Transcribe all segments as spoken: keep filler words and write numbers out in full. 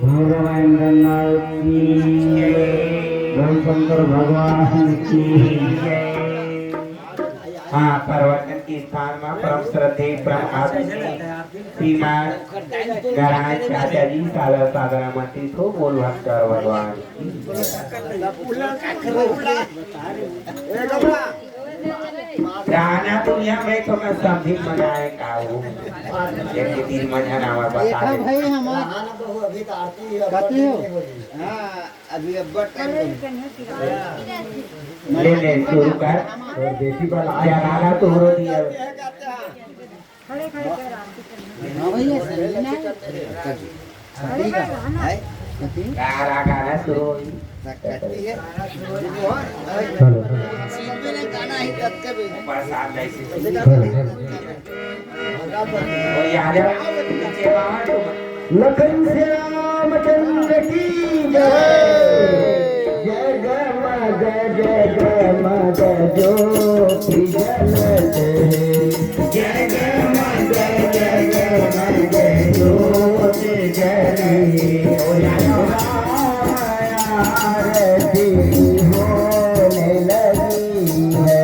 भगवान गणनाथ की, गौर शंकर भगवान की। हाँ, प्रवचन के स्थान में परम श्रद्धेय, परम आदरणीय श्रीमान नारायण चाचा जी, सादर सादर आमंत्रित हो। बोल शंकर भगवान की। राना दुनिया में तो मैं समधी बनाए का हूँ। एक दिन मझा नावा बता दे। भाई हमारा कथी हो? हाँ, अभी अब्बड़ टाइम ले ले, शुरू कर। और बेटी वाला जगाना तो हो रही है। हाँ भैया, सही ना है। कथी का? है? कथी? का राग गाना शुरू होई? कथी है? हेलो। सीपी ने गाना ही तब के भी। बरसात ऐसी। Hello, hello. ओ यार, नीचे बाहर तो लखन श्याम चंद्र की जय। जय जय माँ, जय जय जय माँ, जय ज्योति जगत है। जय जय माँ, जय जय जय माँ, जय ज्योति जगत है। ओ यार, आरती होने लगी है।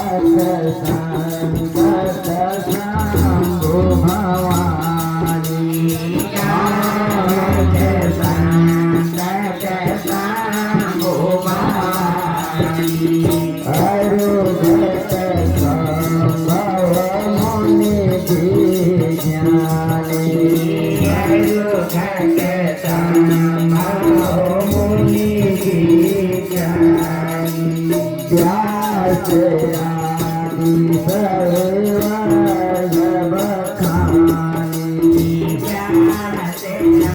संतत शंभु भवानी, आवत संतत शंभु भवानी। अरुगत संभव मुनि विज्ञानी, अरुगत संभव मुनि विज्ञानी। व्यास आदि सब